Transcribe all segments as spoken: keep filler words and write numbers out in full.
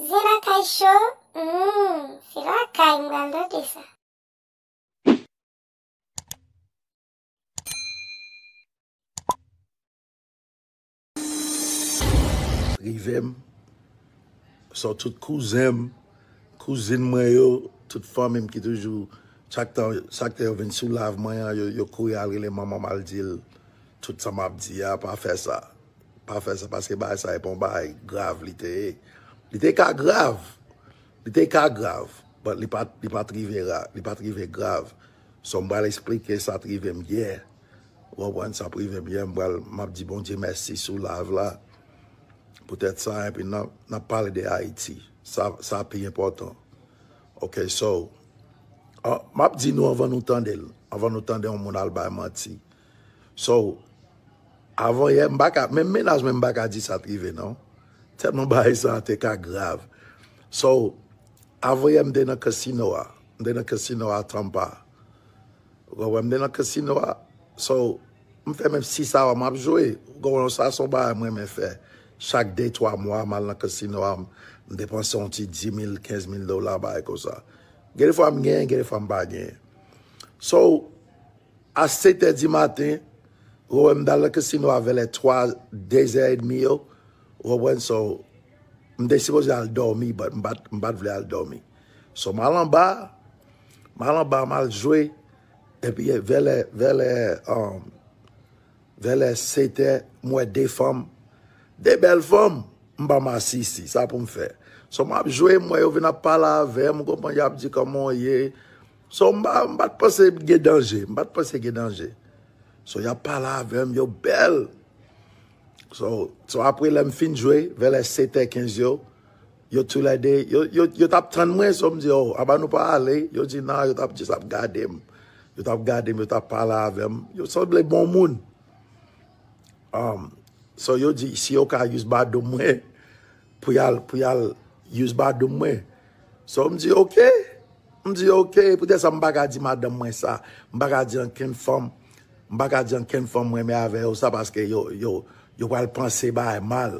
Zen Lakay Show, hmm, se lakay m pral tande sa. Rive m. So, tout kouzen m, kouzin mwen yo, tout fanmi m ki toujou, chak tan, chak tan yo vin sou live mwen an, yo, yo kouri al rele manman m, al di l tout sa m ap di a, pa fè sa. Pa fè sa, paske bagay sa e pa yon bagay grav li te ye. Li te ka grav. Li te ka grav, but li pa t, li pa t rive ra, li pa t rive grav. So, m pral eksplike sa t rive m yè. Ou konprann, sa t rive m yè, m pral, m ap di Bondye mèsi sou live la. Poutèt sa, epi n ap, n ap pale de Ayiti. Sa, sa pi enpòtan. Ok, so, ah, m ap di nou anvan nou tande l, anvan nou tande yon moun al bay manti. So, avan yè, m pa ka, menm mennaj mwen, m pa ka di sa t rive non. Tèlman bagay sa te ka grav. So, avan yè, m te nan kasino a. M te nan kasino a Tampa. Ou konprann, m te nan kasino a. So, m fè menm sis awa m ap jwe. Ou konprann, sa se yon bagay mwen renmen fè. Chak de, twa mwa, m al nan kasino a, m depanse yon ti dis mil, kenz mil dola, bagay konsa. Gen de fwa m genyen, gen de fwa m pa genyen. So, a sèt è di maten, ou wè m t al nan kasino a vè lè twa, de zè edmi yo, ou konprann, so, m te sipoze al dòmi, but m pa t, m pa t vle al dòmi. So, m al anba, m al anba, m al jwe, epi vè lè, vè lè, um, vè lè sèt è, m wè de fanm, de bèl fanm, m pa masisi, sa pou m fè. So, m ap jwe, m wè yo vin ap pale avè m, ou konprann, y ap di kòman w ye. So, m pa, m pa t panse gen danje, m pa t panse gen danje. So, y ap pale avè m, yo bèl. So, so apre lè m fin jwe, vè lè sèt è kenz yo, yo toulède, yo, yo, yo t ap tann mwen, so m di, oh, aba nou pa ale. Yo di, nan, yo t ap just ap gade m. Yo t ap gade m, yo t ap pale avè m. Yo sanble bon moun. Um, so yo di, si yo ka use badoum mwen, pou y al, pou y al use badoum mwen. So m di, ok. M di, ok, poutèt sa m pa ka di madanm mwen sa. M pa ka di ankenn fanm, m pa ka di ankenn fanm mwen renmen avè yo sa, paske yo, yo, yo pral panse bagay mal.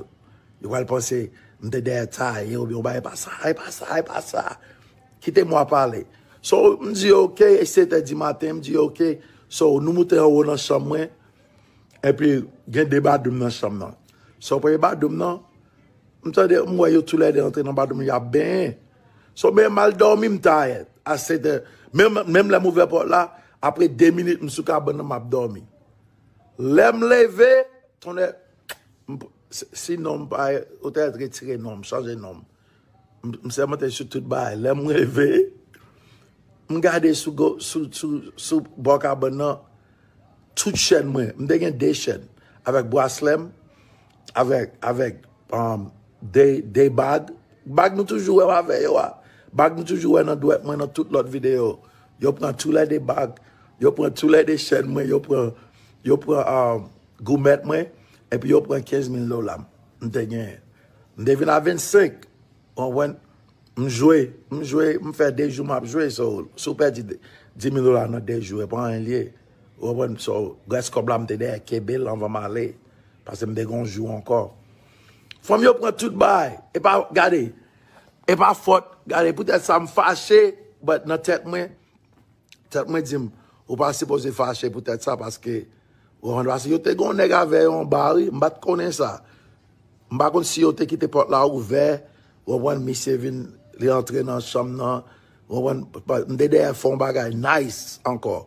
Yo pral panse m te dèyè taye, oubyen yon bagay pa sa, e pa sa, e pa sa. Kite mwa pale. So, m di, ok, e sèt è di maten, m di, ok. So, nou moute anwo nan chanm mwen, epi gen de badoum nan chanm nan. So, premye badoum nan, m tande, m wè yo toulède antre nan badoum, y ap benyen. So, men m al dòmi, m tayèt. A sèt è, menm, menm lè m ouvè pòt la, apre de minit, m sou kabann nan, m ap dòmi. Lè m leve, tonnè, m, si, si non m pa, ou te retire non m, chanje non m. M, m sèmante sou tout bagay. Lè m leve, m gade sou, go- sou, sou, sou bò kabann nan, tout chèn mwen. M te gen de chèn, avèk braslè m, avèk, avèk um, de, de bag. Bag nou toujou wè m avè yo a. Bag nou toujou wè nan dwèt mwen nan tout lòt videyo. Yo pran toulède bag. Yo pran toulède chèn mwen. Yo pran, yo pran um, goumèt mwen. Epi yo pran kenz mil dola m te genyen. M te vin a vennsenk. Ou konprann? M jwe, m jwe, m fè de jou m ap jwe. So, si w pèdi dis mil dola nan de jou, e pa anyen l ye. Ou konprann? So, rès kòb la, m te dèyè kenbe l anvan m ale. Paske m te gen yon jou ankò. Fanm yo pran tout bagay. E pa, gade, e pa fòt. Gade, poutèt sa m fache, but nan tèt mwen, tèt mwen di m, ou pa sipoze fache poutèt sa, paske, ou konprann, paske yo te gen yon nèg avè yo anba, wi, m pa t konnen sa. M pa konn si yo te kite pòt la ouvè, ou konprann, misye vin, li antre nan chanm nan, ou konprann, m te dèyè fè yon bagay nice ankò.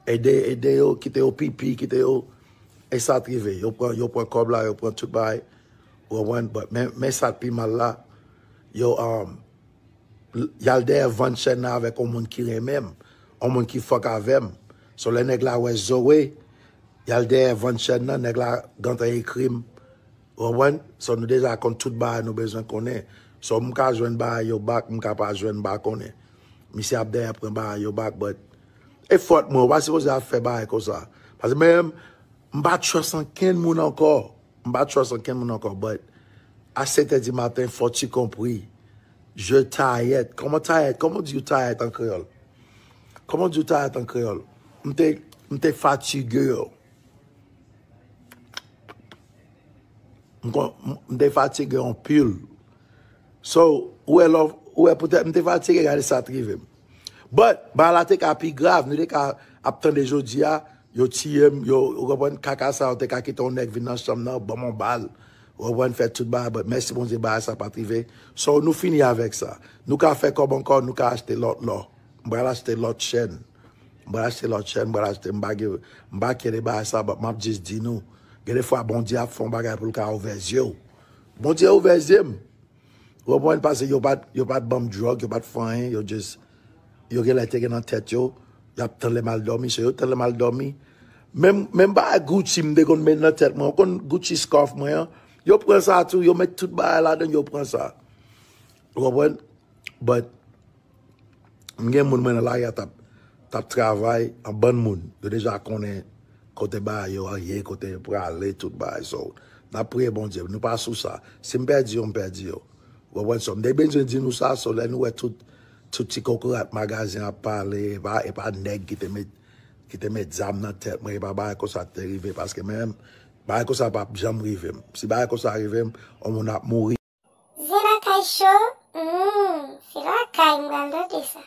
Ede, ede yo, kite yo pipi, kite yo, e sa t rive. Yo pran, yo pran kòb la, yo pran tout bagay, ou konprann, but men, men sa k pi mal la, yo, um, y al dèyè vann chèn nan avèk yon moun ki renmen m, yon moun ki fòk avè m. So, lè nèg la wè Zoe, y al dèyè vann chèn nan, nèg la gentan ekri m. Ou konprann? So, nou deja konn tout bagay nou bezwen konnen. So, m ka jwenn bagay yo back, m ka pa jwenn, m pa konnen. Misye ap dèyè pran bagay yo back, but e fòt mwen, ou pa sipoze ap fè bagay konsa. Paske mwen menm, m pa trust ankenn moun ankò. M pa trust ankenn moun ankò, but a sèt è di maten, fò ti konpri. Je tayèt. Kòman tayèt? Kòman w di w tayèt an kreyòl? Kòman w di w tayèt an kreyòl? M te, m te fatige yo. M kon- m- m te fatige anpil. So, ou wè lè, ou wè poutèt m te fatige, gade sa t rive m. But, bagay la te ka pi grav, nou te ka ap tande jodi a, yo tiye m, yo, ou konprann, kaka sa, yo te ka kite yon nèg vin nan chanm nan, ban m yon bal, ou konprann, fè tout bagay, but mèsi Bondye, bagay sa pa t rive. So, nou fini avèk sa. Nou ka fè kòb ankò, nou ka achte lòt lò. M pral achte lòt chèn. M pral achte lòt chèn, m pral achte, m pa gen, m pa kenbe bagay sa, but m ap jis di nou. Gen de fwa, Bondye ap fè yon bagay pou l ka ouvè zye w. Bondye ouvè zye m. Ou konprann? Paske yo pa t, yo pa t ban m drug, yo pa t fè anyen, yo just, yo genlè te gen nan tèt yo, y ap tann lè m al dòmi, so yo tann lè m al dòmi. Menm, menm bagay Gucci m te konn met nan tèt mwen, ou konn Gucci scarf mwen an, yo pran sa tou, yo met tout bagay ladan, yo pran sa. Ou konprann? But, m gen moun mwen nan lari a t ap, t ap travay, an bann moun, yo deja konnen kote bagay yo an ye, kote yo prale, tout bagay. So, n ap priye Bondye, nou pa sou sa. Si m pèdi yo, m pèdi yo. Ou konprann? So, m te bezwen di nou sa, so lè nou wè tout, tout ti kokorat magazen ap pale, e pa, e pa nèg ki te met, ki te met zam nan tèt mwen, e pa bagay konsa ki te rive, paske menm, bagay konsa p ap janm rive m. Si bagay konsa rive m, yon moun ap mouri. Zen Lakay Show, hmm, se lakay m pral tande sa.